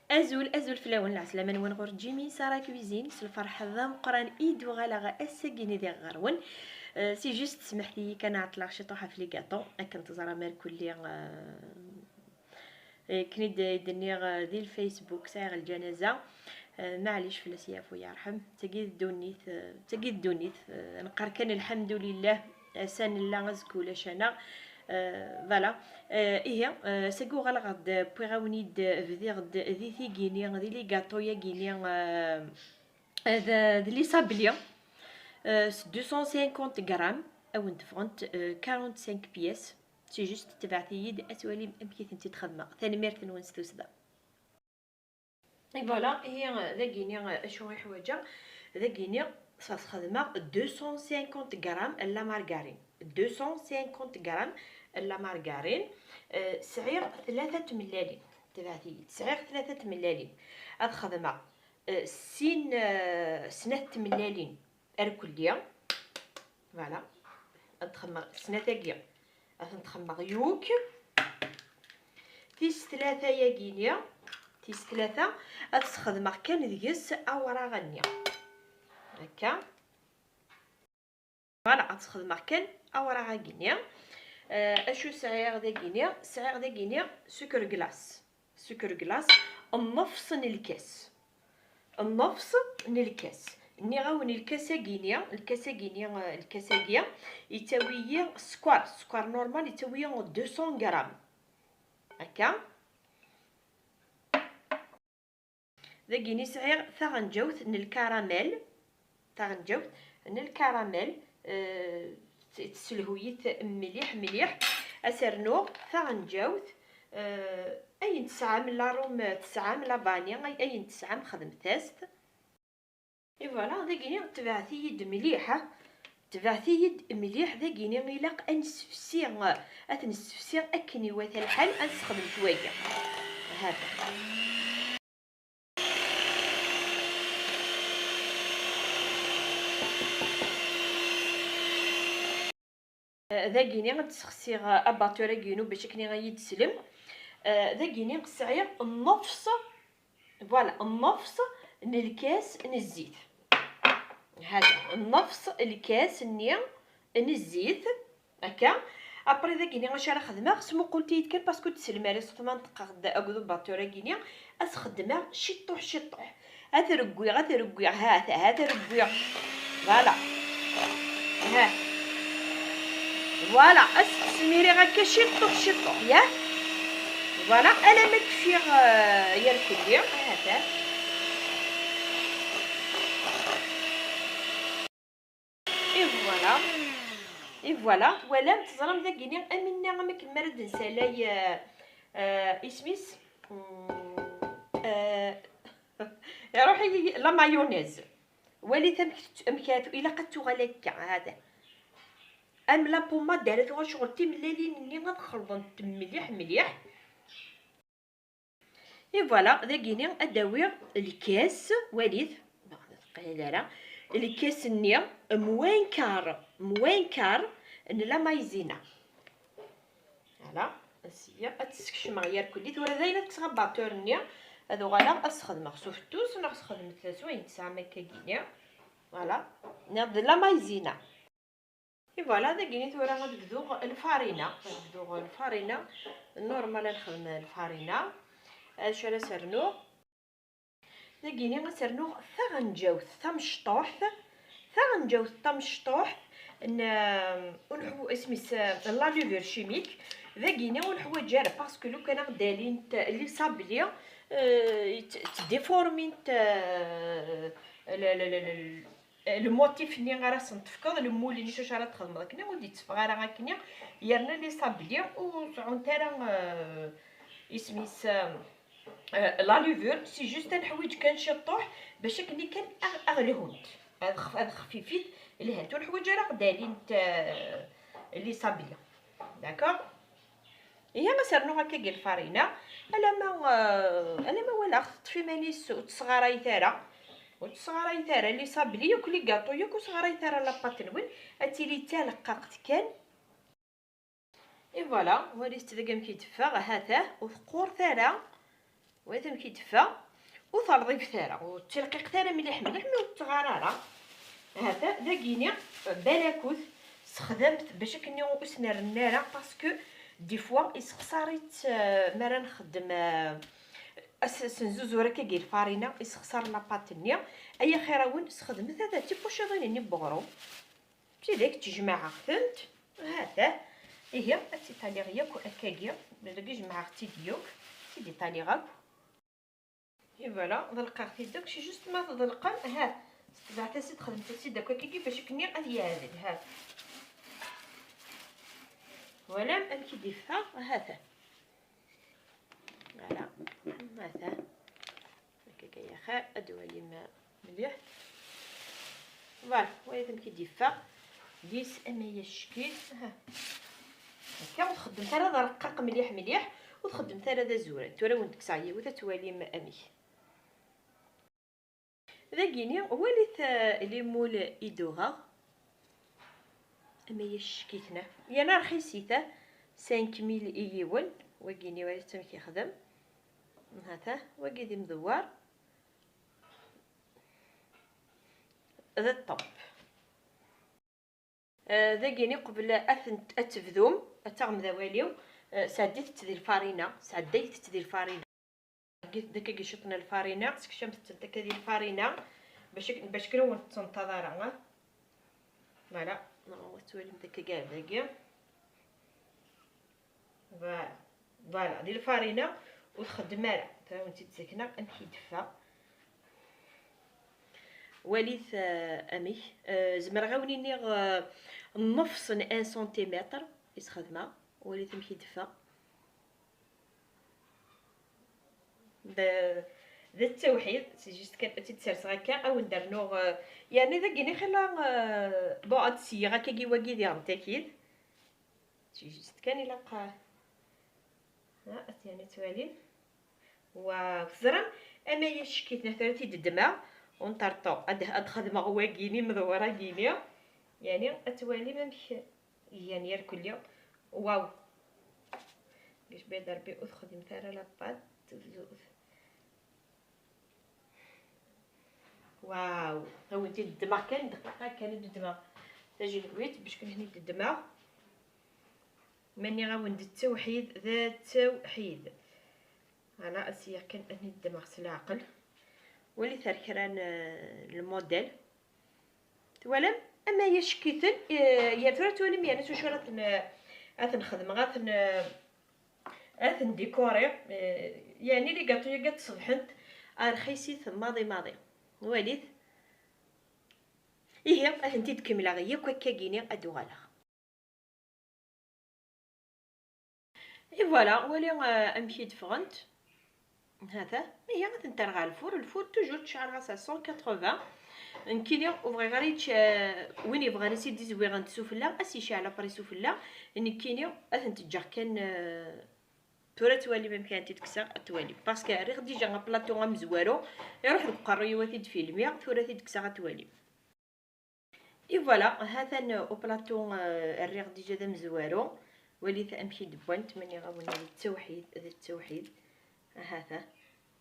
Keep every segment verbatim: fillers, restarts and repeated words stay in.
Azul, azul fell-awen, lɛeslama-nwen ɣur Jimmy Sarah Cuisine, s lferḥ d ameqqran i d-uɣaleɣ ass-agi-nni diɣ ɣer-wen. Euh, c'est juste, smeḥt-iyi kan ɛeṭṭleɣ ciṭuḥ ɣef les gâteaux, akken teẓram irkelli, euh, akken i d-, i d-nniɣ, euh, di lfacebook, sɛiɣ lǧanaza. Euh, maɛlic, fell-as yaɛfu yerḥem. D tagi d ddunit, euh, d tagi d ddunit, euh, neqqar kan lḥemdulillah. Ass-a nella, azekka ulac-aneɣ. Euh, voilà. Euh, ihi, euh, sagi uɣaleɣ-d, wwiɣ-awen-id, bdiɣ-d di tigi-nni, di les gâteaux-yagi-nni, euh, d, d les sablés, euh, s deux cent cinquante grammes, ad wen-d-ffɣent, euh, quarante-cinq pièces. C'est juste, tebɛet-iyi-d ad twalim amek i tent-id-xedmeɣ. Tanemmirt-nwen s tussda. Et voilà, ihi, euh, dagini, euh, acu i ḥwaǧeɣ? Dagini, s-, ad xedmeɣ deux cent cinquante grammes n la margarine. Deux cent cinquante grammes n la margarine. Euh, sɛiɣ tlata tmellalin. Tebɛet-iyi-d. Sɛiɣ tlata tmellalin. Ad xedmeɣ, euh, sin, euh, snat tmellalin irkelli. Voilà. Ad xedmeɣ snat-agi. Ad tent-xedmeɣ yuk. Tis tlata-yagi-ni, tis tlata, ad sxedmeɣ kan deg-s awraɣ-nni. Akka. Voilà, ad sxedmeɣ kan awraɣ-agi-ni. Euh, acu sɛiɣ dagini? Sɛiɣ dagini sucre glace. Sucre glace, nnefṣ n lkas. Nnefṣ n lkas. Nniɣ-awen lkas-agi-ni, lkas-agi-ni, eh, lkas-agi, yettawi-yi sskeṛ, sskeṛ normal yettawi-yi deux cents grammes. Akka. Dagini sɛiɣ taɣenǧawt n lkaramel. Taɣenǧawt n lkaramel, euh, t-, tesselhu-yi-t mliḥ, mliḥ. Ad s-rnuɣ taɣenǧawt, euh, ayen tesɛam, la rhum tesɛam, la vanille, ay-, ayen tesɛam, xedmet-as-t. Et voilà, dagini tebɛet-iyi-d mliḥ, ha? Tebɛet-iyi-d mliḥ, dagini ilaq ad nessefsi, ad t-nessefsi akken iwata lḥal, ad nessexdem wagi. Hada. Eh, dagini ad d-sexsiɣ, eh, abatteur-agi-inu bac akken ad iyi-d-teslem. Eh, dagini sɛiɣ nnefṣ, voilà, nnefṣ n lkas n zzit. Hada, nnefṣ lkas-nni n zzit. Akka. Après, dagini acu ara xedmeɣ? Smuqulti-yi-d kan, parce que ur d-teslem ara ṣṣut ma neṭqeɣ-d akked ubatteur-agi-ni. Ad s-xedmeɣ ciṭṭuḥ, ciṭṭuḥ. Ad t-rewwiɣ, ad t-rewwiɣ, ha-t-a, ad t-rewwiɣ. Voilà. Ha. Voilà, ad s-ttsemmireɣ akka ciṭṭuḥ, ciṭṭuḥ, yah? Voilà, alamma kfiɣ, euh, yerkelli, ha-t-a. Et voilà. Et voilà, twalam, teẓram dagini, am inna, am akken mi ara d-nsalay, euh, euh, isem-is, mm, euh, iruḥ-iyi la mayonnaise. Walit amek tt-, amek ara tu-, ilaq ad tuɣal akka, hada. Am la pommade ara tuɣal ccɣel, timellalin-nni ad xelḍent mliḥ, mliḥ. Et voilà, dagini ad d-awiɣ lkas, walit, ma teqɛid ara, lkas-nni, mwankar, mwankar n la maïzena. Voilà, sya ad tt-skecmeɣ yerkelli. Tura dayen ad kkseɣ abatteur-nni, ad uɣaleɣ ad sxedmeɣ s ufettus, neɣ sxedmet s wayen tesɛam akka-gini. Voilà, neɣ d la maïzena. Et voilà, dagini tura ad bduɣ lfarina. Ad bduɣ lfarina. Normal ad nexdem lfarina. Acu ara s-rnuɣ? Dagini ad s-rnuɣ taɣenǧawt tamecṭuḥt. Taɣenǧawt tamecṭuḥt n, euh, uneḥwu-, isem-is, euh, la levure chimique. Dagini ur neḥwaǧ ara, parce que lukan ad aɣ-d-alint les sablés, euh, tt-, ttdéformint, euh, le, le, le, le, lmutif-nni ara sen-tefkeḍ, lmul-nni s wacu ara txedmeḍ akken, ur d-itteffeɣ ara akken, yerna les sablés ur sɛunt ara, euh, isem-is, euh, euh, la levure, c'est juste ad neḥwiǧ kan ciṭṭuḥ bac akken kan ad, ad lhunt, ad xf-, ad xfifit lhant, ur neḥwiǧ ara ad d-alint, euh, les sablés. D'accord? Ihi, ad s-rnuɣ akka deg lfarina, alamma, euh, alamma walaɣ teṭṭef iman-is, ur tesɣarayet ara, ur tesɣarayet ara les sablés yakk, les gâteaux yakk, ur tesɣarayet ara la pâte-nwen, ad tili d taleqqaqt kan. Et voilà, walit-tt dagi amek i d-teffeɣ, ha-t-ah, ur teqqurt ara. Amek i d-teffeɣ, ur terḍibt ara, ur ttilqiqet ara mliḥ mliḥ, mi ur tettɣar ara. Hata, dagini, balakut, sexdamet bac akken ur s-nerna ara, parce que des fois, yessexṣar-itt, euh, mi ara nxeddem, euh, as-, as-, nzuzur akka deg lfarina, yessexṣar la pâte-nni. Ay axir-awen, sexdmet hata d tipuciḍin-nni n weɣrum. Tidak, ttjemɛeɣ-tent. Hata. Ihi, ad tt-iṭaliɣ yakk akkagi. Dagi jemɛeɣ-tt-id yakk. Tt-id-iṭaliɣ akk. Et voilà, ḍelqeɣ-t-id akk. C'est juste ma tḍelqem, ha, tebɛet-as-id, xedmet-as-id akk akkagi bac akken ad yeɛdel, ha. Twalam amek i d-iffeɣ? Hata. Voilà. Hata. Akka kan yaxir, ad twalim mliḥ. Voilà, walit amek i d-iffeɣ. Dis amaya ccekit. Ha. Akka, ur txeddmet ara d arqaq mliḥ mliḥ, ur txeddmet ara d azuran. Tura wen-d-kkseɣ yiwet, ad twalim amek. Dagini, walit, euh, les moules i d-uɣeɣ. Amaya ccekit-na. Yerna rxis-it, cinq mille i yiwen. Wagini, walit amek yexdem. Hata, wagi d imdewwar. D ṭṭeb. Eh, dagini, qbel ad tent-, ad tebdum, ad taɣem d awali, eh, sɛeddit-tt di lfarina, sɛeddayet-tt di lfarina. Dagi, dagi ciṭ n lfarina, sekcamet-tent akka di lfarina, bac, bac kan ur tent-tenṭaḍ ara, ah. Voilà, ad twalim dagi gar dagi. Voilà. Voilà, di lfarina ur txeddem ara. Tura wen-tt-id-sekneɣ amek i d-teffeɣ. Walit, eh, amek. Eh, zemreɣ ad wen-iniɣ, eh, nnefṣ n un centimètre i s-xedmeɣ. Walit amek i d-teffeɣ. D, d ttawḥid, c'est juste kan ad tt-id-serseɣ akka, ad wen-d-rnuɣ, eh, yerni dagini xilla, eh, bon, ad d-seyyeɣ akkagi wagi diɣen takit. C'est juste kan ilaq, ha, at yani twalim. Waaw, teẓram, ama ya ccekit-nni tura t-id-ddmeɣ, unṭerṭu, ad, ad xedmeɣ wagini, mdewwer agini. Yani, ad twalim amek gan yerkelli. Waaw. Gec bed Rebbi ur texdimet ara la pâte, tebzut. Waaw, ad wen-t-id-ddmeɣ kan dqiqa kan, ad d-ddmeɣ tajenwidt bac kan hni d-ddmeɣ. Ma nniɣ-awen-d d ttawḥid, d ttawḥid. Voilà, asiya kan ad hni d-ddmeɣ s leɛqel. Walit ar kra n, n lmodel. Twalam? Ama ya ccekiten, eh, ya tura twalim, yani s wacu ara ten-, ad ten-xedmeɣ, ad ten-, ad ten-dikuriɣ, eh, yani les gâteaux-agi ad ṣebḥent rxisit maḍi maḍi. Walit. Ihi, ad tent-id-kemmleɣ yakk akkagini ad d-uɣaleɣ. Et voilà, wali, euh, amek i d-ffɣent. Hata, ihi ad tent-rreɣ ɣer lfur. Lfur toujours ttceɛleɣ-as à cent quatre-vingts. Nekkini ur bɣiɣ ara yečč, euh, win yebɣan ad s-id-izwiɣen sufella, ad s-yecɛel après sufella. Nekkini ad tent-ǧǧeɣ kan, euh, tura ad twalim amek ara tent-id-kkseɣ, ad twalim. Parce que rriɣ déjà aplaṭu amezwaru, iruḥ deg uqerruy-iw ad t-id-filmiɣ, tura ad t-id-kkseɣ ad twalim. Et voilà, hatan au plateau, euh, rriɣ déjà d amezwaru. Walit amek i d-wwant, ma nniɣ-awen d ttawḥid, d ttawḥid. Hata,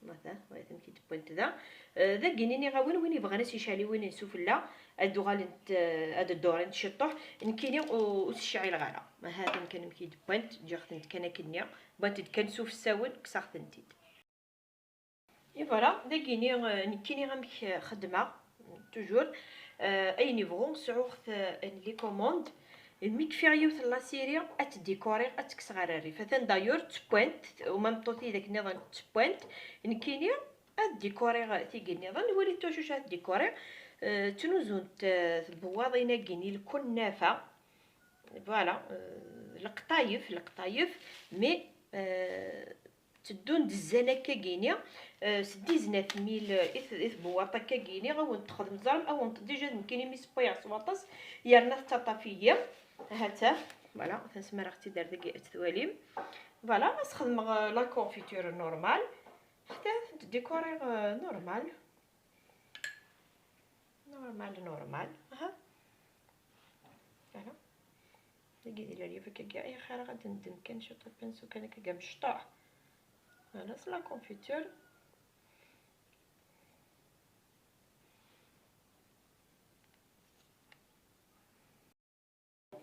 hata, walit amek i d-wwant da. Euh, dagini nniɣ-awen, win yebɣan ad s-yecɛel i win n sufella, ad uɣalent, euh, ad ddurent ciṭṭuḥ. Nekkini ur, ur s-cɛileɣ ara. Hatan kan amek i d-wwant, ǧǧiɣ-tent kan akkenni. Wwant-d kan s ufessawen, kkseɣ-tent-id. Et voilà, dagini, euh, nekkini amek, euh, xeddmeɣ, toujours, euh, ayen yebɣu sɛuɣ-t, euh, les commandes. Mi kfiɣ yiwet n la série, ad tt-dikuriɣ, ad tt-kkseɣ ɣer rrif. Atan d'ailleurs ttewwant, uma meṭṭut-i d akken nniḍen ttewwant. Nekkini ad dikuriɣ tigi nniḍen, walit tura acu ad dikuriɣ. Euh, ttnuzunt, euh, tbewwaḍin-agi n lkunnafa. Voilà, euh, leqṭayef, leqṭayef, mais, euh, tteddun-d zzan akkagini, euh, s dix-neuf mille i t-, i tbewwaṭ akkagini, ad wen-texdem, teẓram, ad wen-, déjà d nekkini mi sewwayeɣ s waṭas, yerna tettaṭṭaf-iyi. Hata, voilà, tasmaraɣ-tt-id ar dagi ad tt-twalim. Voilà, ad s-xedmeɣ, euh, la confiture normale, xaṭi ad tent-dikuriɣ, euh, normal. Normal, normal. Aha. Voilà. Dagi di leryuf akkagi, ay xir ad neddem kan ciṭ apinsu kan akkagi amecṭuḥ. Voilà, c'est la confiture.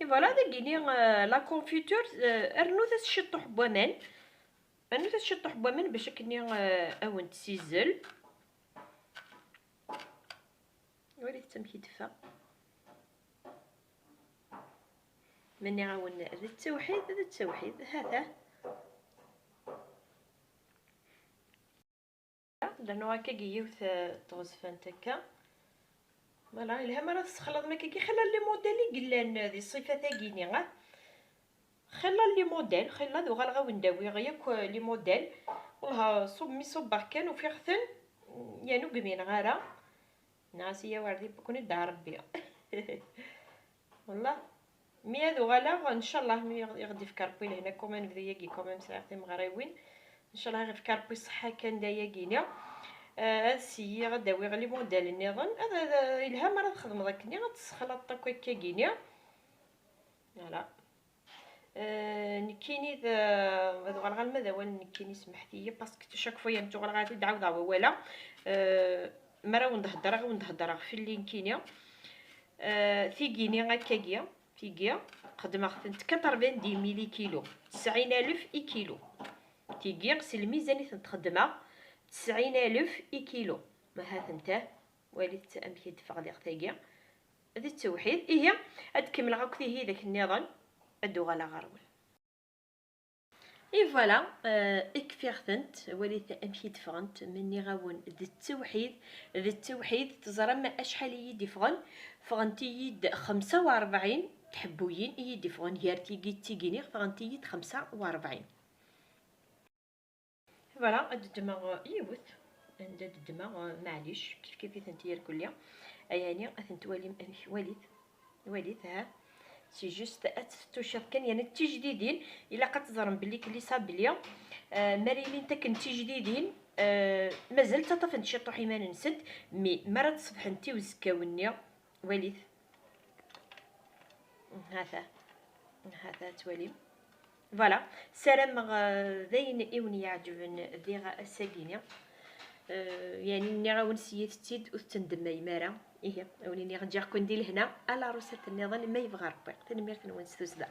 Et voilà, dagini, euh, la confiture, euh, rnut-as ciṭṭuḥ n waman. Rnut-as ciṭṭuḥ n waman bac akken, euh, ad wen-tessizzel. Walit amek i d-teffeɣ. Ma nniɣ-awen d ttewḥid, d ttewḥid, ha-t-a. Dernuɣ akkagi yiwet, eh, n tɣezfant akka. Voilà, yelha mi ara tessexlaḍem akkagi, xilla les modèles i yellan di ṣṣifat-agi-ni, ah. Xilla les modèles, xilla ad uɣaleɣ ad wen-d-awiɣ yakk, eh, les modèles. Wellah, ṣub mi ṣubbeɣ kan ufiɣ-ten, yani ur gmineɣ ara. Nniɣ-as i yaw ar d ibukken i d Rebbi. Wellah. Mi ad uɣaleɣ, ncallah, mi i ɣ-, i ɣ-d-ifk Rebbi lehna, quand même, bdu yagi, quand même, sɛiɣ timeɣriwin. Ncallah, ad ɣ-ifk Rebbi ṣṣeḥḥa kan d ayagi-ni. Eh, ad syiɣ, ad d-awiɣ les modèles nniḍen. Ad, ad, yelha mi ara txedmeḍ akkenni, ad tessexlaḍeḍ akk akkagi-ni. Voilà. Eh, nekkini d, ad uɣaleɣ alma d awal nekkini, semḥet-iyi, parce que chaque fois, yani, ttuɣaleɣ ad t-id-ɛawdeɣ wawal-a. Eh, mi ara wen-d-heddreɣ, ad wen-d-heddreɣ fell-i nekkini. Eh, tigi-ni akkagi, tigi, xedmeɣ-tent quatre-vingt-dix mille i kilo, tesɛin alef i kilo. Tigi, s lmizan i tent-xedmeɣ, tesɛin alef i kilo. Ma ha-tent-ah, walit amek i d-teffeɣ diɣ tagi. D ttewḥid. Ihi, ad kemmleɣ akk tihidak nniḍen, ad d-uɣaleɣ ɣer-wen. Et voilà, euh, kfiɣ-tent, walit amek i d-ffɣent, ma nniɣ-awen d ttewḥid, d ttewḥid, teẓram acḥal i yi-d-iffɣen? Ffɣent-iyi-d xemsa u rebɛin tḥebbuyin i yi-d-iffɣen gar tigi d tigi-nni, ffɣent-iyi-d xemsa u rebɛin. Voilà, ad ddmeɣ yiwet, anda ad ddmeɣ, maɛlic, kif kif i tent irkelli. Ayani, ad tent-twalim amek, walit, walit, ha. C'est juste ad tettucceḍ kan, yani d tijdidin, ilaq ad teẓrem belli kelli sabli, euh, mi ara ilint akken d tijdidin, euh, mazal ttaṭṭafent ciṭuḥ iman-nsent, mais mi ara d-ṣebḥent i uzekka-nni, walit. Hata, hata twalim. Voilà, ssarameɣ, euh, d ayen i wen-iɛeǧben diɣ ass-agi-ni. Euh, yani, nniɣ-awen siyit-tt-id, ur tettendemmayem ara. Ihi, a wen-iniɣ ǧǧiɣ-ken di lehna, ala rusat nniḍen ma yebɣa Rebbi. Tanemmirt-nwen s tussda.